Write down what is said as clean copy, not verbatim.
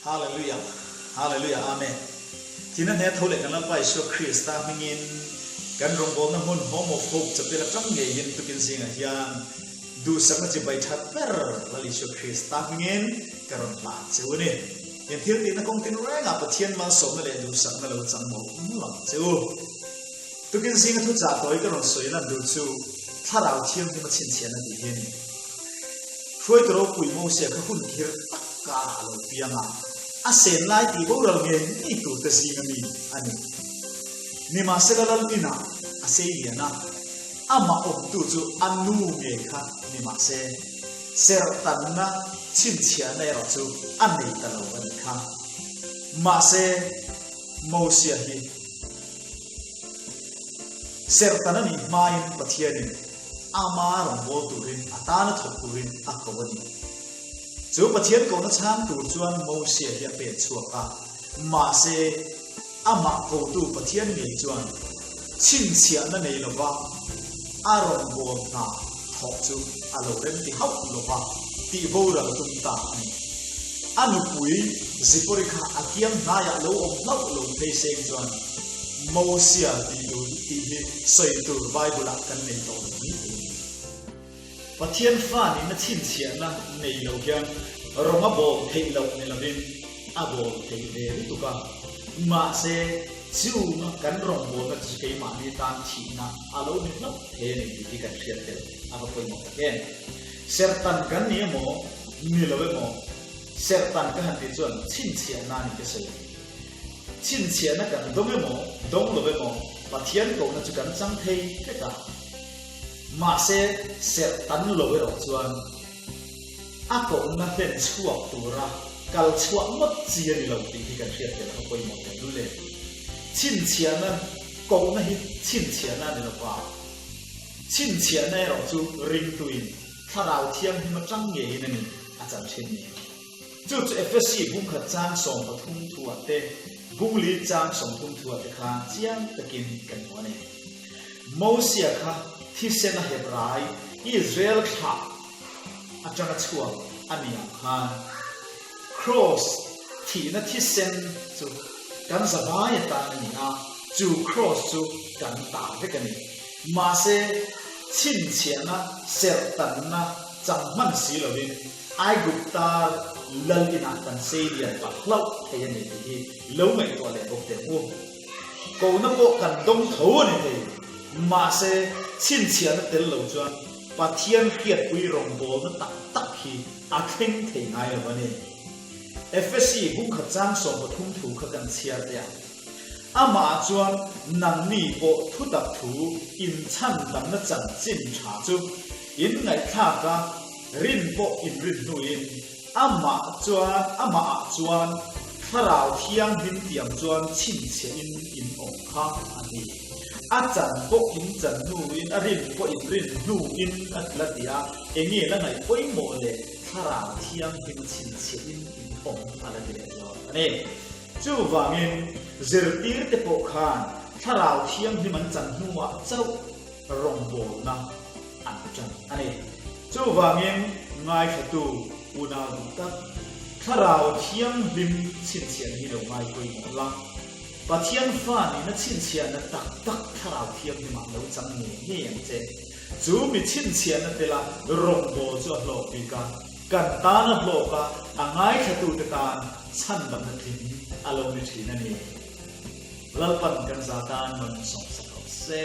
Hallelujah Hallelujah Amen Thihna hne tho leh kan Lalpa Isua Krista hmingin kan rawngbawlna hmun Home of Hope chapel atang ngeiin tukin zingah hian duhsakna chibai that ber Lal Isua Krista hmingin ka rawn hlan che u a ni. In thil tihna kawng tin rengah Pathian malsawmna leh duhsakna lo chang mawlh mawlh ang che u. Tukin zinga thuchah tawi ka rawn sawi lan duh chu Thlarau Thianghlim a chhinchhiahna tih hi a ni. Hruaitu ropui Mosia kha hun khir tak karah a lo piang a, a sen lai tih boral ngei ngei turte zinga mi a ni. Nimahsela lal inah a sei lian a, amah awmtu chu a nu ngei kha ni mahse, serhtanna chhinchhiahna erawh chu a nei ta lo a nih kha. Mahse, Mosia hi serhtan a nih hmain Pathianin ama rawngbâwl turin, a tana thawk turin a ko a ni. Chu Pathian kohna chhang tur chuan Mosia hi a pen chhuak a, mahse, amah kotu Pathian ngei chuan chhinchhiahna nei lova a rawngbâwl hna thawk chu a lo remti hauh lova tih boral tum ta a ni. A nupui Zipori kha a kiang hnaiah lo awm hlauh lo phei seng chuan Mosia tih tur tih hi sawi tur Bible-ah kan nei tawh lo mai thei a ni. Pathian fa nihna chhinchhiahna nei lo hian rawng a bawl theih loh ni lovin a bawl theih ve lutuk a, mahse chunga kan rawngbawlna chu keimahni tan thihna a lo ni hlauh thei a ni tih hi kan hriat tel a va pawimawh tak em. Serhtan kan ni emaw ni lo emaw serhtan ka han tih chuan chhinchhiahna a ni ka sawi. Chhinchhiahna kan dawng emaw dawng lo emaw Pathian kohna chu kan chang thei vek a. Mahse serhtan lo erawh chuan a kohna hlen chhuak tura kal chhuah ngawt chi a ni lo tih hi kan hriat tel a pawimawh tel lul e. Chhinchhiahna kohna hi chhinchhiahna a ni lo va. Chhinchhiahna erawh chu ringtuin Thlarau Thianghlim atang ngeiin a ni a chan thin ni. Chu chu Efesi bungkhat chang 13 thuah te, bungli chang 30 thuah te khan chiang takin kan hmu a ni. Mosia kha thisen a Hebrai, Israel thlah atanga chhuak a ni ang khan Kraws thihna thisen chu kan zavai atan a ni a, chu Kraws chu kan ta vek a ni. Mahse, chhinchhiahna, serhtanna chang hman si lovin Aigupta lal inah kan sei lian pah hlauh thei a ni tih hi lo ngaihtuah leh bawk teh u. Kohna pawh kan dawng tho a ni thei. Mahse, chhinchhiahna tel lo chuan Pathian hriatpui rawngbawlna tak tak hi a thleng thei ngai lo a ni. Efesi bungkhat chang 13 thu kha kan chhiar teh ang. Amah chuan nangni pawh thutak thu inchhan damna chanchin tha chu in ngaihthlak a, rin pawh in rin hnuin amah chuan amahah chuan Thlarau Thianghlim tiang chuan chhinchhiah in in awm kha a ti. A chan pawh in chan hnuin a rin pawh in rin hnuin a ti la ti a, enge la ngaih pawimawh leh Thlarau Thianghlim a chhinchhiah in in awm a la ti leh zawk a ni. Chuvangin, zirtirte pawh khan Thlarau Thianghlim an chan hnuah chauh rawngbawlna an ṭan a ni. Chuvangin, ngaithlatu unau duh tak, Thlarau Thianghlim chhinchhiahna hi lo ngai pawimawh la. Pathian fa nihna chhinchhiahna tak tak Thlarau Thianghlimah lo chang ngei ngei ang che. Chu mi chhinchhiahna tela rawngbâwl chu a hlawk bik a. Kan tan a hlawk a, a ngaithlatute tan chhandamna tling a lo ni thin a ni. Lalpan kan za tan man sawmsak rawh se.